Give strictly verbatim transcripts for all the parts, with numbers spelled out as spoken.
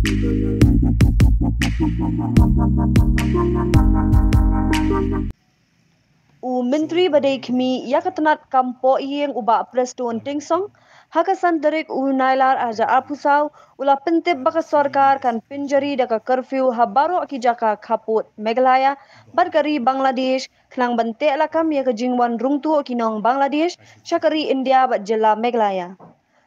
U Myntri ba dei khmih ïa ka tnat kam pohiing u Bah Prestone Tynsong, ha ka san tarik u Nailar arhajar arphew saw, u la pyntip ba ka sorkar kan pynjari da ka curfew ha baroh ki jaka khappud Meghalaya bad ka ri Bangladesh, khnang ban teh lakam ïa ka jingwan rung tuh ki nong Bangladesh sha ka ri India bad jylla Meghalaya.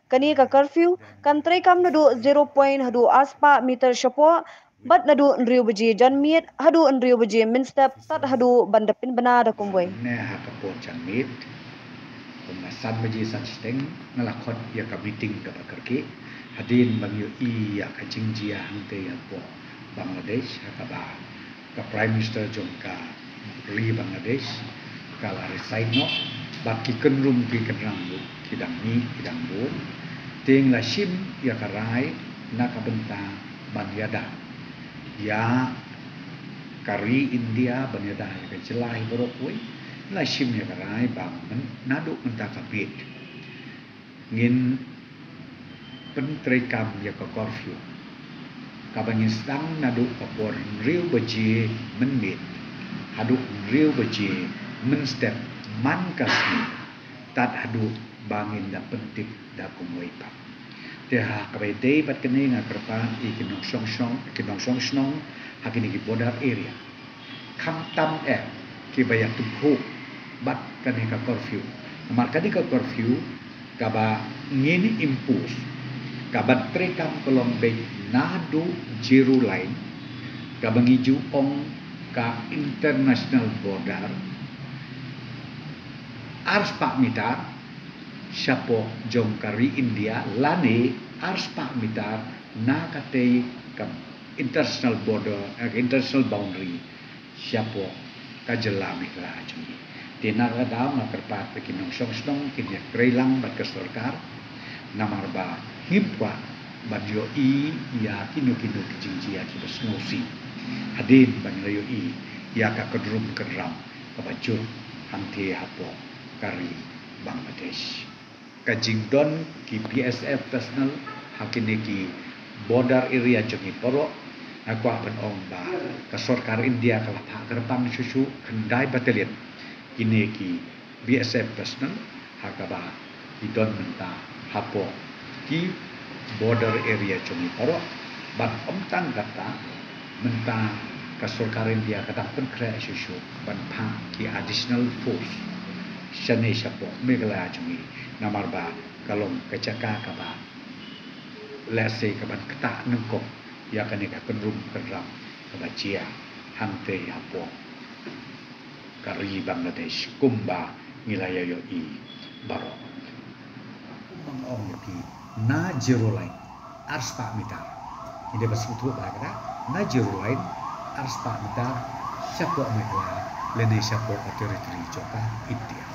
Kane ka curfew kan treikam naduh zero point haduh arspah meter shapoh, bad naduh hynriew baje janmiet haduh hynriew baje mynstep tad haduh ban da pynbna da kumwei. Ne ha ka por janmiet, kumba san baje san shiteng, nga la khot ïa ka meeting kaba kyrkieh hadien ba ngi ïohi ïa ka jingjia hangtei hapoh Bangladesh, ha kaba ka Prime Minister jong ka ri Bangladesh ka la resign noh, bad ki kynrum ki kynram ruh ki dang mih ki dang bun. Te ngi la shim ïa ka rai na ka bynta ban ïada ïa ka ri India, ban ïada ïa ka jylla hi baroh kawei. Ngi la shim ïa ka rai ba myn-, naduh mynta ka miet ngin pyntreikam ïa ka curfew, kaba ngin sdang naduh ka por hynriew baje mynmiet haduh hynriew baje mynstep man ka sngi, tad haduh ba ngin da pyntip da kumwei pat. Te ha kaba ïadei bad kane nga kyrpad ïa ki nongshong shnong, ki nongshong shnong ha kine ki border area, khamtam eh kiba ïathuh bad kane ka curfew. Namar kane ka curfew kaba ngin impose, kaba treikam ka long beit naduh zero line, kaba ngi ju ong ka international border, arspah meter shapoh jong ka ri India, lane arspah meter na katei ka international border, eh, international boundary shapoh ka jylla Meghalaya jong ngi. Te na kata ka daw nga kyrpad ba ki nongshong shnong kin ïatrei lang bad ka sorkar, namar ba ngim kwah ban ïohi ïa kino kino ki jingjia kiba sngewsih hadien ba ngi la ïohi ïa ka kynrum kynram kaba jur hangtei hapoh ka ri Bangladesh. Ka jingdon ki B S F personnel ha kine ki border area jong ngi baroh, nga kwah ban ong ba ka sorkar India ka la phah kyrpang shuh shuh khyndai battalion kine ki B S F personnel, ha kaba ki don mynta hapoh ki border area jong ngi baroh. Bad ym tang kata, mynta ka sorkar India ka dang pynkhreh shuh shuh ban phah ki additional force shane shapoh Meghalaya jong ngi, namar ba ka long ka jaka kaba lehse kaban ktah nyngkong ïa kane ka kynrum kynram kaba jia hangtei hapoh ka ri Bangladesh kumba ngi la ïa ïohi baroh. Kumba nga ong ïa phi, na zero line arspah meter. Ngi dei ban sngewthuh ba kata, na zero line arspah meter shapoh Meghalaya lane shapoh ka territory jong ka India.